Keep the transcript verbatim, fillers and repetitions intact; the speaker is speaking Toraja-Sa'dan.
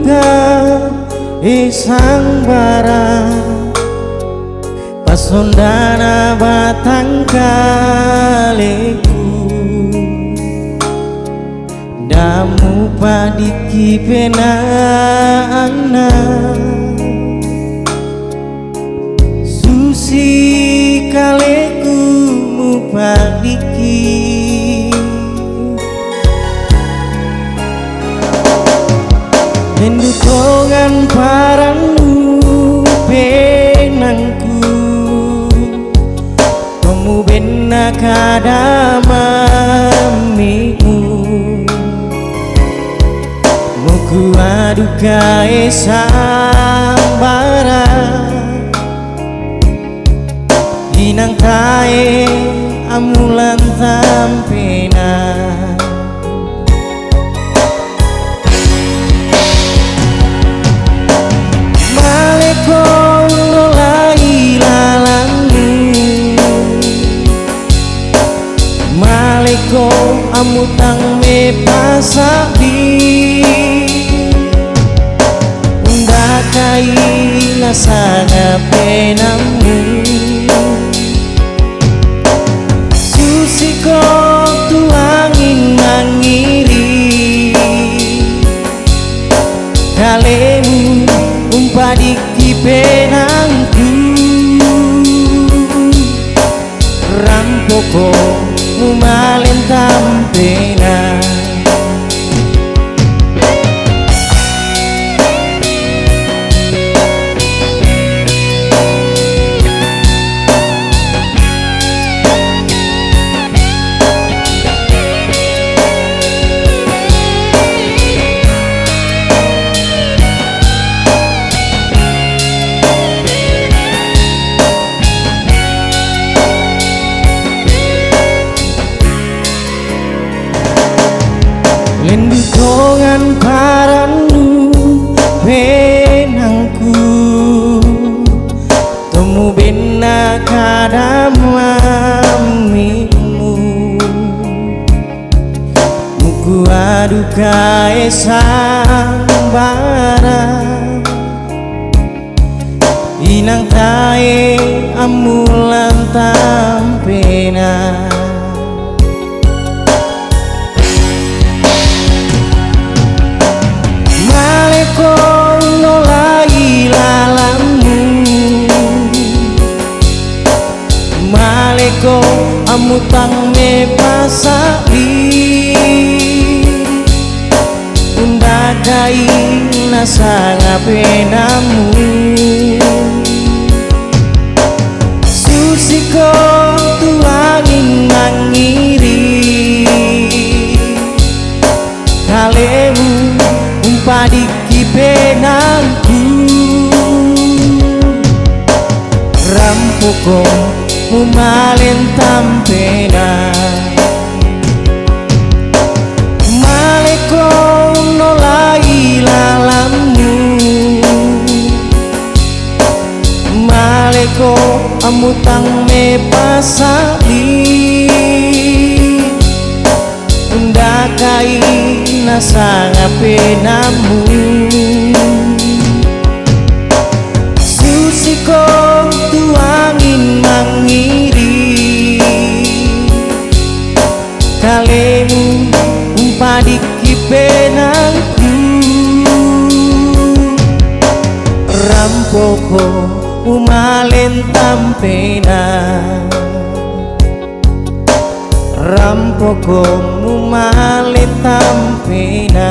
Ka e sangbara, pasondana batang kaleku. Damu padiki pena anna, susi kaleku mu padiki. Lendu tongan parannu penangku, tomu benna kada mammimu. Muku aduka e sambara, inang tae amulan tampena. Maleko nolai lalannu, maleko amutang me pasabi. Undakai nasanga penammu, susiko tu angin mangiri. Kalemu umpadiki penangku, rampoko mumalentampena. Lendu tongan parannu penangku, tomu benna kada mammimu. Muku aduka e sambara, inang tae amulan tampena. Maleko nolai lalannu, maleko amutang me pasabi. Undakai nasanga penammu, susiko tu angin mangiri. Kalemu umpadiki penangku, rampoko mumalentampena. Maleko nolai lalannu, maleko amutang me pasabi. Undakai nasanga penammu, susiko tu angin mangiri. Kalemu umpadiki penangku, rampoko mumalentampena. Rampoko mumalentampena.